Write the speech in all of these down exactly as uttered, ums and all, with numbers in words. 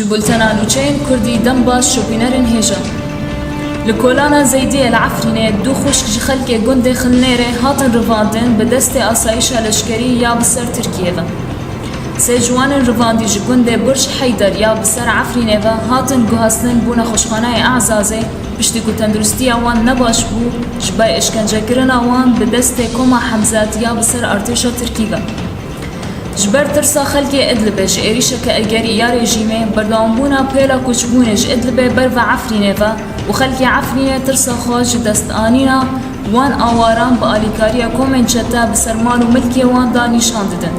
Ji bultena nûçeyên Kurdî dem baş şopînerên hêja. Li kolana Zeydiyê li Efrînê du xwişk ji xelkê gundê Xilnêrê hatin rivandin bi destê asayîşa leşkerî ya bi ser Tirkiyê ve. Sê ciwanên rivandî ji gundê Burj Heyder ya bi ser Efrînê ve hatin guhastin bo nexweşxanayê Ezazê, piştî ku tenduristiya wan ne baş bû, ji ber îşkencekirina wan bi destê Koma Hemzet ya bi ser artêşa Tirkî ve. Ji ber tirsa xelkê Idlibê ji êrîşeke egerî ya rejîmê, berdewambûna pêla koçbûnê ji Idlibê ber ve Efrînê ve û xelkê Efrînê tirsa xwe ji destanîna wan awaran bi alîkariya komên çete bi ser mal û milkê wan de nîşan didin.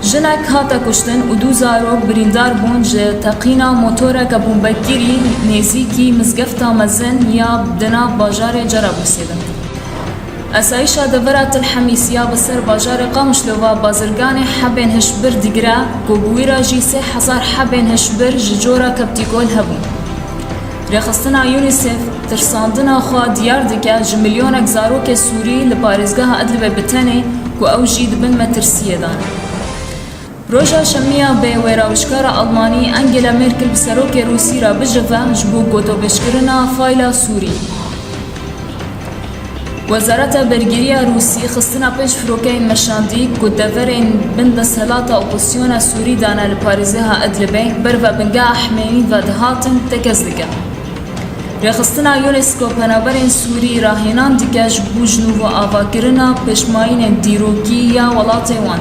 Jinek hate kuştin û du zarok birîndar bûn ji teqîna motoreke bombekirî nêzîkî mizgefta mezin ya di nav bajarê Cerablusê de. Asayîşa devera Til Hemîs ya bi ser bajarê Qamişlo ve bazirganê hebên hişbir digire ku bi wî re jî sê hezar hebên hişbir ji cora Keptîgol hebûn. Rêxistina UNICEF tirsandina xwe diyar dike ji milyonek zarokê Sûrî li parêzgeha Idlibê bi tenê ku ew jî di bin metirsiyê de ne. Roja Şemiya bê wêrawîşkara Almanî Angela Merkel bi serokê Rûsî re bicive ji bo gotobêjkirina fayla Sûrî. Wezareta Bergiriya Rûsî xistina pênc firokeyên meşandî ku deverên bin desthilata opozisyona Sûrî dane li parêzeha Idlibê, ber ve bingeha Hemêmî ve dihatin tekez dike. Rêxistina UNESCO penaberên Sûrî rahênan dike ji bo ji nû ve avakirina pêşmayînên dîrokî ya welatê wan.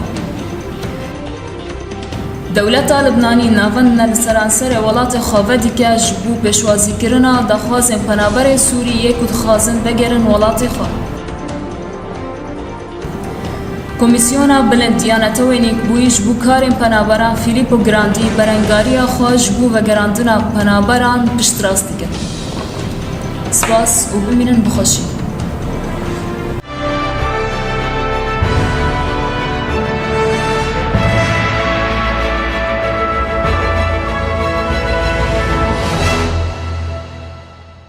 Dewleta Libnanî navendine li seranserê welatê xwe vedike ji bo pêşwazîkirina daxwazên penaberên Sûrî yê ku dixwazin vegerin welatê xwe. Komîsyona Bilind ya Netewên Yekbûyî ji bo karên penaberan Filippo Grandi berengariya xwe ji bo vegerandina penaberan piştrast dike. Spas û bimînin bi xweşî.